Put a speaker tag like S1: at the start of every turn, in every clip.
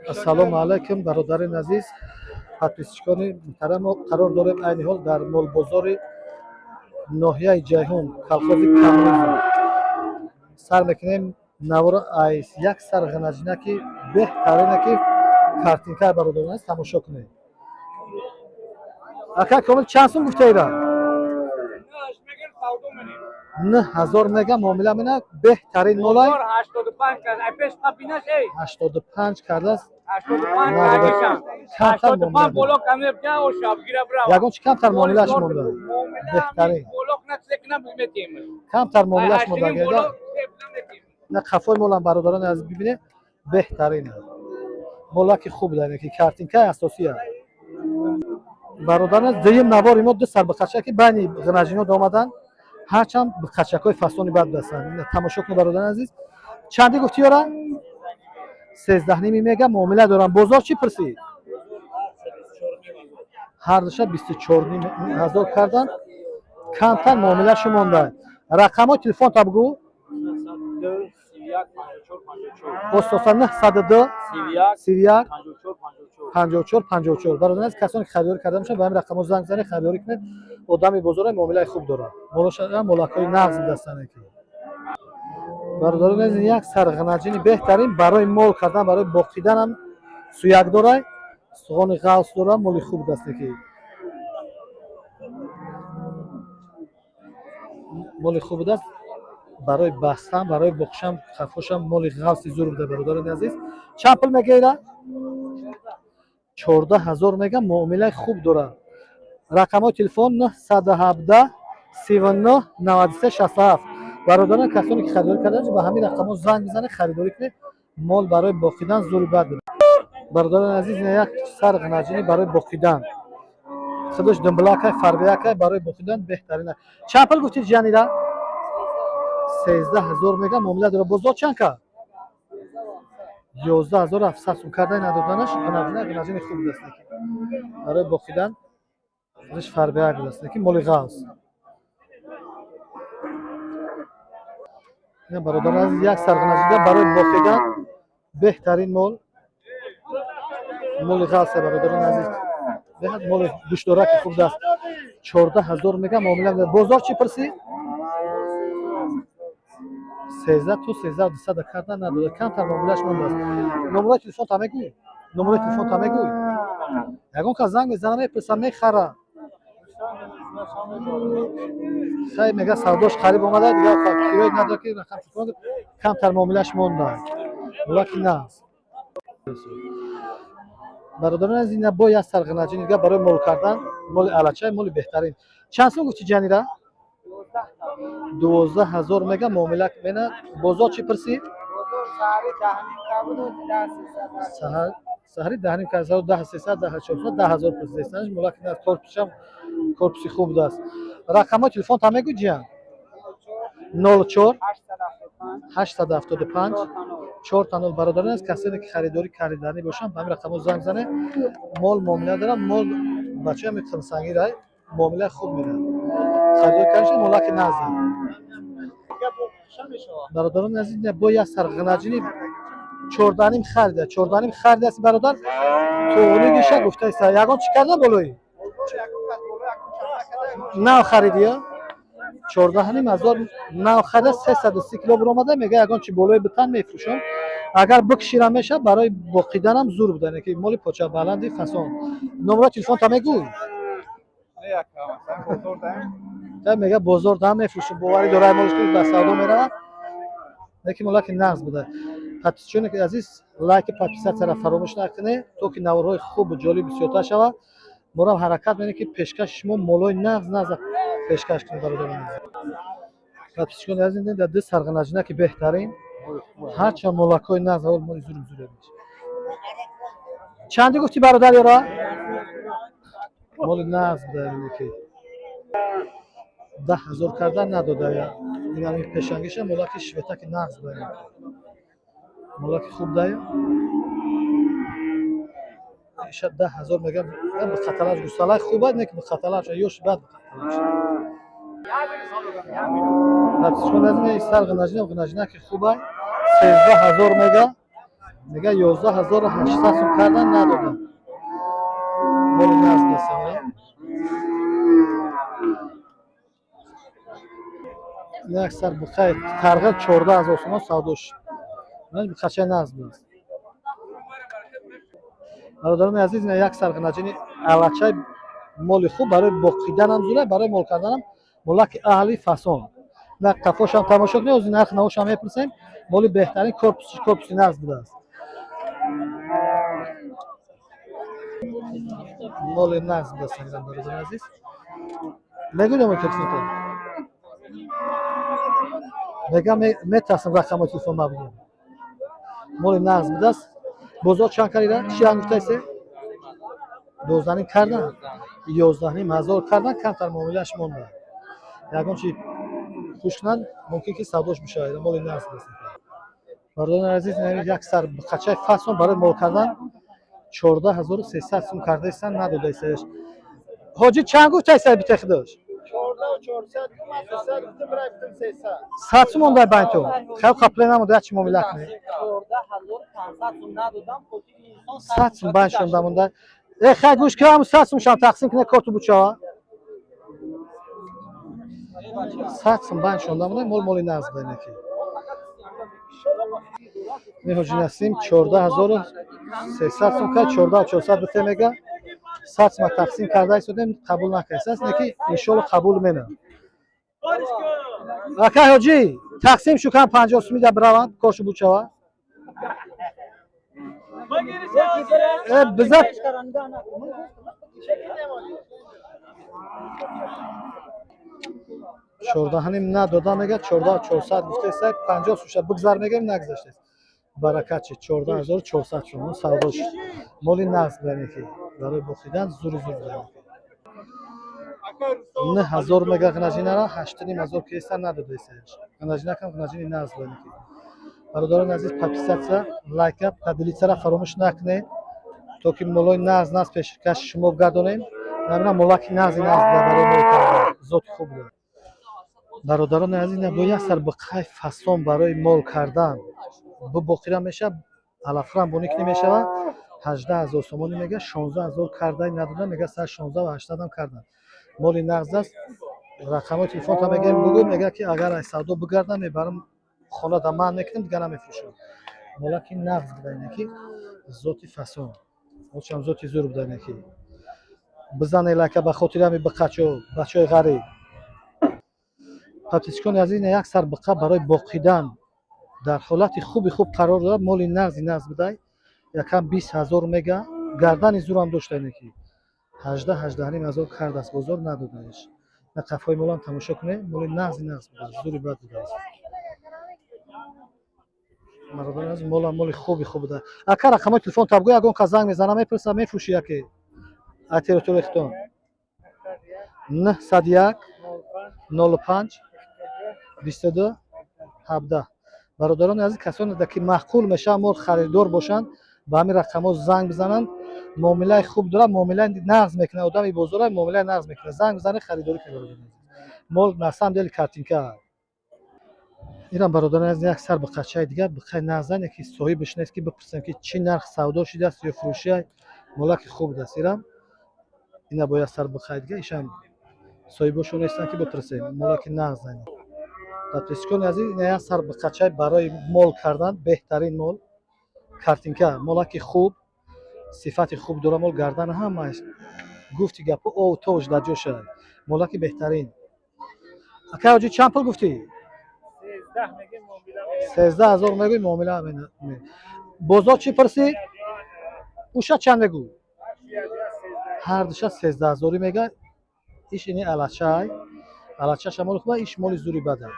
S1: Ассалому алайкум, бародарини азиз, подписчикони муҳтарам. Мо қарор дорем айни ҳол дар молбозори ноҳияи Ҷайҳун, колхози Коммунизм. Сар мекунем навора ай як сар ғинаҷинаки беҳтарине, ки картинкаи бародарон аст, тамошо кунед. Ака Комил, чанд сум гуфтаира? 9000 мега, муомила мена, беҳтарин молай. 85 кардааст. Ягон чи камтар муомилаш монда, беҳтарин, камтар муомилаш монда. На қафои молам, бародарони азиз, бибинед, беҳтарин молаки хуб дар ки картинкаи асосия. Бародарон, дуюм навори мо ду сар биқачаки байни ғинаҷинот омаданд, ҳарчанд биқачакҳои фасони бад ҳастанд. Тамошо кунед, бародарони азиз. Чанди гуфти ёра? 13,5 мега, муомила дорам. Бозор чӣ пурсид? Ҳардуша 24,5 ҳазор кардан, камтар муомилашу монда. Рақамҳои телефонта бугӯ. Ососа 902 31 54 54. Бародарон азиз, касоне ки харидорӣ карда мешаванд, ба ҳамин рақамҳо занг занед, харидорӣ кунед. Одами бозора муомилаи хуб дорад, молошам молакҳои нағз будастанд. Ки бародарон азиз, як сар ғинаҷини беҳтарин барои мол кардан, барои боқиданам суяк дорай, суғони ғавс дора, моли хуб даст, ки моли хуб будаст барои бастан, барои боқишам, қафошам моли ғавси зур буда. Бародарони азиз, чанд пул мегира? 14 000 мега, муомилаи хуб дорад. Рақамҳои телефон 917 39 93 67. Бародарон, касоне ки харидорӣ карда, ба ҳамин рақамҳо занг бизанед, харидорӣ кунед. Мол барои боқидан зури бад. Бародарони азиз, як сар ғинаҷинӣ барои боқидан, худаш думблакай, фарбиякай, барои боқидан беҳтарина. Чанд пул гуфтид ҷанира? 13 000 мега, муомила дора. Бозор чанд кард? 11 700 сум карда, надоданаш. Ғинаҷина, ғинаҷини хуб будаст, барои боқидан, худаш фарбияк будаст, ки моли ғавс. Ина, бародарон азиз, як сар ғинаҷида барои боқидан беҳтарин мол, моли ғавсе. Бародарони азиз, беҳад моли гӯштдораки хуб даст, 14 000 мега, муомила. Бозор чӣ пурсид? 13 то 13 200 карда, надода, камтар муомилаш мондааст. Номерои телефонта мегӯй? Номерои телефонта мегӯй? Ягон кас занг мезана, мепурса, мехара. Хай, мега, савдош қариб омада, дигар кирои надора, ки рақам телефон, камтар муомилаш монда, мулаки наст. Бародарон азиз, ина бо як сар ғинаҷини дигар барои мол кардан, моли алачай, моли беҳтарин. Чанд сум гуфти ҷанира? 12 000 мега, муомила мена. Бозор чӣ пурсид? Саҳари 10,5 карда, 10 300, 10 400, 10 000 пурсидестанаш. Мулаки на, корпусшам корпуси хуб будааст. Рақамҳои телефонта мегӯй, ҷиян? 04 875 4 0. Бародарон аз касоне ки харидорӣ карданӣ бошанд, ба ҳамин рақамҳо занг занед. Мол муомила дорам, мол бачаам қимсангирай, муомилаи хуб мерад. Харидорӣ карда, молаки назан. Бародарони азиз, бо як сар ғинаҷини 14,5 харида, 14,5 харидааст бародар. Туғлигиша гуфтаиста, ягон чӣ карда болои нав харидия, 14,5 ҳазор нав харида, 330 кило биромада. Мега, ягон чи болои битан, мефурӯшам. Агар бикшира мешавад, барои боқиданам зур буда, ки моли поча баланди фасон. Номерои телефонта мегӯй? Мега, бозор дам мефурӯшам. Боварӣ дорай, молиш ки ба савдо меравад, лекин молаки нағз буда. Подписчикони азиз, лайки, подписатсияро фаромӯш накунед, то ки наворҳои хубу ҷолиб бисёртар шавад. Морам ҳаракат менем, ки пешкаши шумо молои нағз нағз пешкаш кунем. Бародарони азиз, подписчикони азиз, дар ду сар ғинаҷина ки беҳтарин, ҳарчанд молакҳои нағз, аввал моли зурм зур. Чанди гуфти, бародар, ёра? Моли нағз буда, ки 10 000 кардан, надода. Инами пешангиша молаки шветаки нағз буда, молаки хуб дая. Иша 10 000 мегам, бихаталаш гусалай хуб не ки бихаталаш ёш бад бихаталаш. Сар ғинаҷина, ғинаҷина ки хубай, 13 000 мега. Мега 11800 сум кардан надодам. Моли нағз будааст. Як сар буқаи тарғил 14000 сомон савдо шуд. Буқачаи нағз будааст. Бародарони азиз, ина як сар ғинаҷини алачаи моли хуб барои боқиданам зура, барои мол карданам молаки аҳли фасон. На қафошам тамошо кунед, ози нархи навошам мепурсем. Моли беҳтарин корпуси нағз будааст. Моли нағз будааст, бародарони азиз. Мегӯям телефонтон. Мегам метарсам рақамҳои телефон мабугӯям. Моли нағз будааст. Бозор чанд карида? Чӣ ан гуфтаисе? 12.5 кардан? 11.5 ҳазор кардан, камтар муомилааш монда. Ягон чи хуш кунанд, мумкин ки савдош бишавад. Моли нағз будааст. Бародарони азиз, як сар қачаи фасон барои мол кардан 14300 сум кардаистанд, надодаистаеш. Ҳоҷӣ чанд гуфтаиста битехидош?
S2: 14400 300 гуфтам, рай гуфтам 300.
S1: 100 сум мондай байнтон. Хел қапле намуда, як чи муомила кунед.
S2: 14500 сум надодам, хотири инсон
S1: 100 сум байн шонда монда. Э, хай гӯш кунам, 100 сум шам тақсим кунед корту бучава. 100 сум байн шонда монда, мол моли нағз буда инеки. Не ҳоҷи Насим 14300 сум кард, 14400 бите мега. 100 сум тақсим карда истодем, қабул накардааст, неки иншоалло қабул менам. Ака ҳоҷӣ, тақсим шу кам 50 сумида бираванд, коршу бучава. Э, биза 14.5 надода мега, 14400 гуфтааст, 50 сумша бигзар мегем, нагзаштааст. Баракат чи 14400 сум савдо шуд. Моли нағз буда ки барои боқидан зури зур буда. 9000 мега ғинаҷинара, 8500 кеса надодаистаеш. Ғинаҷина кам ғинаҷини нағз буда ки. Бародарони азиз, подписаться, лайка, поделиться фаромӯш накунед, то ки молои нағз нағз пешкаши шумо гардонем. Намина молаки нағзи нағз буда барои мол кардан, зоти хуб буда. Бародарони азиз, бо як сар буқаи фасон барои мол кардан бубоқира мешавад, алафрам боник намешавад. 18000 сомонӣ мега, 16000 кардай надода мега, 116 800 ам кардан. Моли нағз аст. Рақамҳои телефонта мегӯем, бугӯ, мега ки агар аз савдо бигардам, мебарам хона да ман мекунем, дигар намефурӯшам. Молаки нағз буда инаки зоти фасон. Очам зоти зур буда инаки. Бизане лайка ба хотири ҳами биқачо, бачаҳои ғариб. Подписчикони азиз, як сар биқа барои боқидан дар ҳолати хуби хуб қарор дорад, моли нағзи нағз будай. Якам 20000 мега, гардани зурам дошта инаки. 18-18.5 ҳазор кардааст, бозор надодаеш. На қафои молам тамошо кунед, моли нағзи нағз будааст, зури бад будааст. Бародарони азиз, мола моли хуби хуб буда. Ака рақамҳои телефон табгӯ, ягон кас занг мезана, мепурса, мефурӯши яке аз территорияи худтон. 901 05 22 17. Бародарони азиз, касоне ки маъқул мешаванд, мол харидор бошанд, ба ҳамин рақамҳо занг бизананд. Муомилаи хуб дорад, муомилаи нағз мекунад, одами бозора муомилаи нағз мекунад. Занг бизанед, харидорӣ кунед, бародарони азиз. Мол на самом деле картинка. Инам бародарони азиз, як сар буқачаи дигар, буқаи нағзане ки соҳибаш нест, ки бипурсем ки чӣ нарх савдо шудааст ё фурӯшия. Молаки хуб будааст. Инам ина бо як сар буқаи дигар, ишам соҳибошон нестанд ки бипурсем. Молаки нағзане. Подписчикони азиз, ина як сар буқачаи барои мол кардан беҳтарин мол, картинка, молаки хуб, сифати хуб дора мол, гардан ҳамааш гуфти гапо ов товш дар ҷоша. Молаки беҳтарин. Ака ҳоҷӣ, чанд пул гуфтӣ? 13000 мегӯй, муомила. Бозор чӣ пурсид? Уша чанд мегӯ? Ҳар душа 13000 мега. Иш ини алачай, алачаша моли хуба, иш моли зури бада.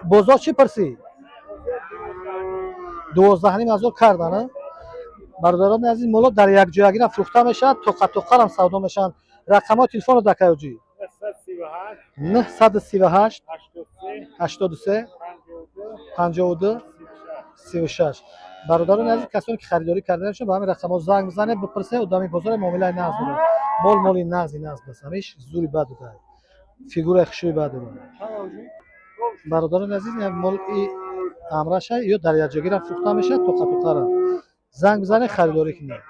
S1: Бозор чӣ пурсид? 12.5 ҳазор кардан. Бародарони азиз, моло дар якҷоягира фурӯхта мешавад, тоқа тоқарам савдо мешаванд. Рақамҳои телефонро дар каёҷӣ? 938 83 52 36. Бародарони азиз, касоне ки харидорӣ карда мешаванд, ба ҳамин рақамҳо занг бизанед, бипурсед, одами бозора муомилаи нағз дорад. Мол моли нағзи нағз аст, ҳамиш зури бад дорад, фигураи хушрӯи бад дорад. Бародарони азиз, мол и амраша ё дар якҷогира фурӯхта мешавад, тоқа тоқара. Занг бизанед, харидорӣ кунед.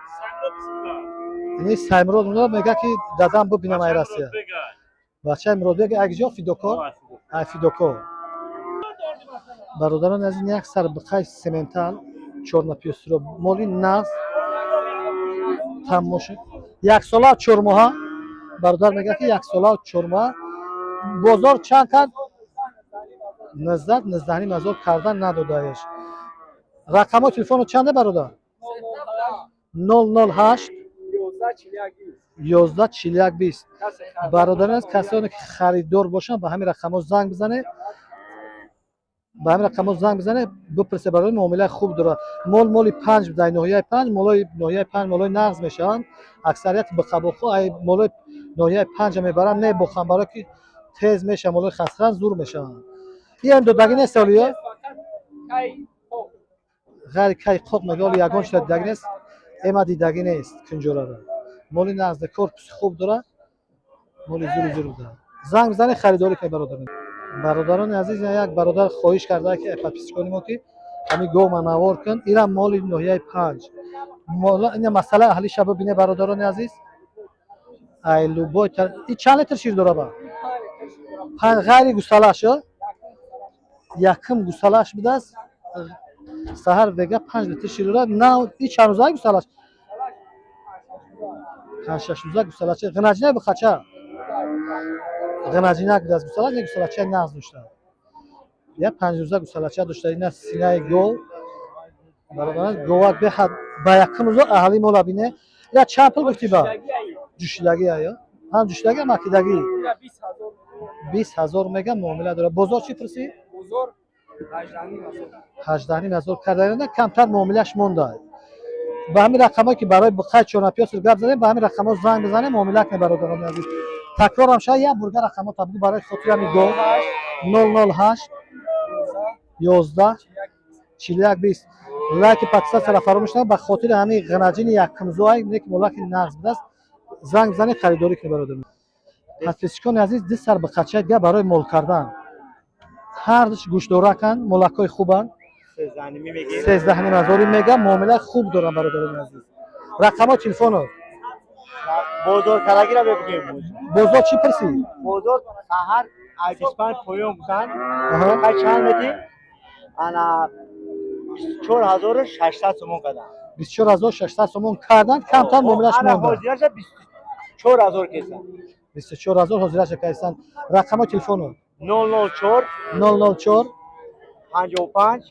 S1: Ини Саймурод мега ки дадам бубинам ай Россия. Бачаи Муродбек ай ҷо фидокор? Ай фидокор. Бародарон аз ин як сар биқай сементал чорнапёстро моли нағз тамошо. Як сола 4 моҳа. Бародар мега ки як сола 4 моҳа. Бозор чанд кард? 19, 19,5 ҳазор кардан надодаеш. Рақамҳои телефоно чанде, бародар? 008 11 41 20. Бародарон аз касоне ки харидор бошанд, ба ҳамин рақамҳо занг бизанед, ба ҳамин рақамҳо занг бизанед, бипурсе. Барои муомилаи хуб дорад. Мол моли панҷ дар ноҳияи панҷ, молои ноҳияи панҷ молои нағз мешаванд. Аксарияти биқабоқҳо ай молои ноҳияи панҷа мебаранд, мебоханд, барое ки тез мешаванд, молои хасран зур мешаванд. Иам додагӣ нест олиё, ғайри кай қоқ мега, оли ягон чиза дидагӣ нест, эма дидагӣ нест кунҷораро. Моли нағзда, корпуси хуб дорад, моли зури зур дорад. Занг бизанед, харидорӣ кунед, бародарон. Бародарони азиз, як бародар хоҳиш карда ки подписчикони мо ки ҳамин гома навор кун. Ира моли ноҳияи панҷ. Ина масъала аҳлиша бибине, бародарони азиз. Ай любой и чанд литр шир дора ба? Ғайри гусалаш, якум гусалаш будааст. Саҳар вега 5 литр шир дорад. На, и чанд рӯза гусалаш? 5-6 рӯза гусалаш. Ғинаҷина бихача, ғинаҷинак будааст гусалаш, не, гусалачаи нағз дошта. Я 5 рӯза гусалача дошта. Ина синаи гов, бародарон, говак беҳад ба якум рӯзо аҳли мола бине. Я чанд пул гуфтӣ ба? Ҷӯшидагӣ ая, ҳам ҷӯшидагӣ, ҳам акидагӣ. 20 000 мега, муомила дорад. Бозор чӣ пурсӣ? 18,5 ҳазор карда, камтар муомилаш монда. Ба ҳамин рақамҳое ки барои буқай чорнапёср гап задем, ба ҳамин рақамҳо занг бизанем, муомила кунем, бародарони азиз. Такрорам шавад, як бурга рақамҳо табгӯ барои хотири ҳамин гов. 008 11 41 20. Лайки, подписатсияро фаромӯш накунед. Ба хотири ҳамин ғинаҷини якумзоай ки молаки нағз будааст, занг бизанед, харидорӣ кунед, бародарон. Подписчикони азиз, ду сар биқачаи дига барои мол кардан. Ҳардуш гӯшдораканд, молакҳои хубанд. 13,5 ҳазори мега, муомилаи хуб доранд, бародарони азиз. Рақамҳои телефоно.
S2: Бозор карагира бибигем.
S1: Бозор чӣ пурсӣ?
S2: Бозор саҳар ай 25 поён гуфтанд. Хай, чанд мети? Ана 24 600 сомон карданд.
S1: 24 600 сомон карданд, камтар муомилаш
S2: монда.
S1: Монда.
S2: Ҳозираша 24 000 кесанд.
S1: 24 000 ҳозираша кайсанд. Рақамҳои телефоно.
S2: 004
S1: 004
S2: 55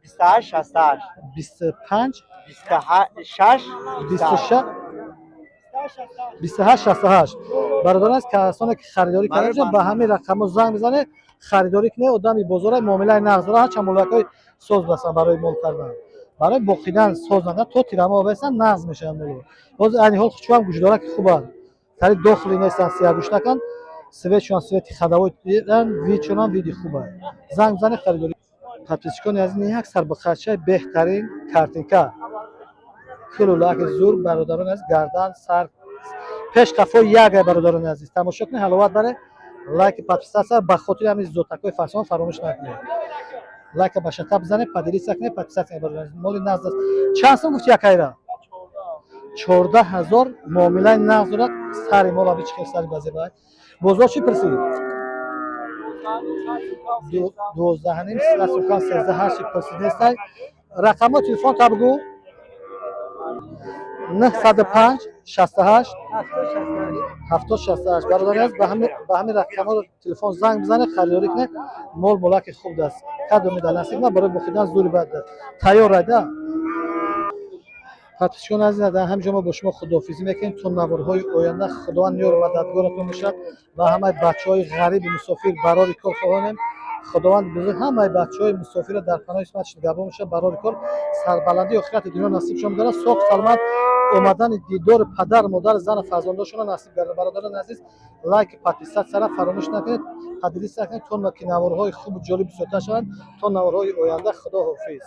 S1: 55
S2: 28 68.
S1: 25
S2: 26.
S1: 26 28 68. Бародарон аст, касоне ки харидорӣ карда, ба ҳамин рақамҳо занг бизанед, харидорӣ кунед. Одами бозора муомилаи нағз дорад. Ҳарчанд молакҳои соз бастанд барои мол кардан, барои боқидан созанда то тирамо бестанд, нағз мешаванд моло. Боз айни ҳол хучуам гӯшдора ки хубанд, тари дохили нестанд, сияҳгӯштаканд, светшон свети ходовой, видшонам види хуба. Занг бизанед, харидорӣ. Подписчикони азиз, як сар биқачаи беҳтарин картинка, кулулаки зур, бародарони азиз, гардан, сар, пеш, қафои ягай. Бародарони азиз, тамошо кунед, ҳаловат баре. Лайки, подписаться ба хотири ҳамин зотакҳои фарсон фаромӯш накунед. Лайка ба шата бизанед, поделиться кунед, подписаться кунед. Бародарони азиз, моли нағз аст. Чанд сум гуфти якайра? 14 000, муомилаи нағз дорад. Сари мола бичи, хел сари базебай. Бозор чӣ пурсид? 12,5, сукан 13, ҳарчи пурсид нестай. Рақамҳо телефон та бигӯ. 905 68 70 68. Бародари азиз, ба ҳамин рақамҳо телефон занг бизанед, харидорӣ кунед. Мол молаки хуб даст, кадоми дар насиб ма барои бохидан зури бад тайёр райда. Подписчикони азиз, дар ҳамин ҷо мо бо шумо худоҳофизӣ мекунем то наворҳои оянда. Худованд ёру мададгоратон бошад ва ҳамаи бачаҳои ғариби мусофир барори кор хоҳонем. Худованд бузург ҳамаи бачаҳои мусофирро дар паноҳи исматаш нигаҳбон бошад, барори кор, сарбаландии охирати дунё насибшон гардад, соғ саломат омадани дидори падар, модар, зану фарзандошонро насиб гардад. Бародарони азиз, лайк, подписатсияро фаромӯш накунед, поделиться кунед, то ки наворҳои хубу ҷолиб бисёртар шаванд. То наворҳои оянда, худо ҳофиз.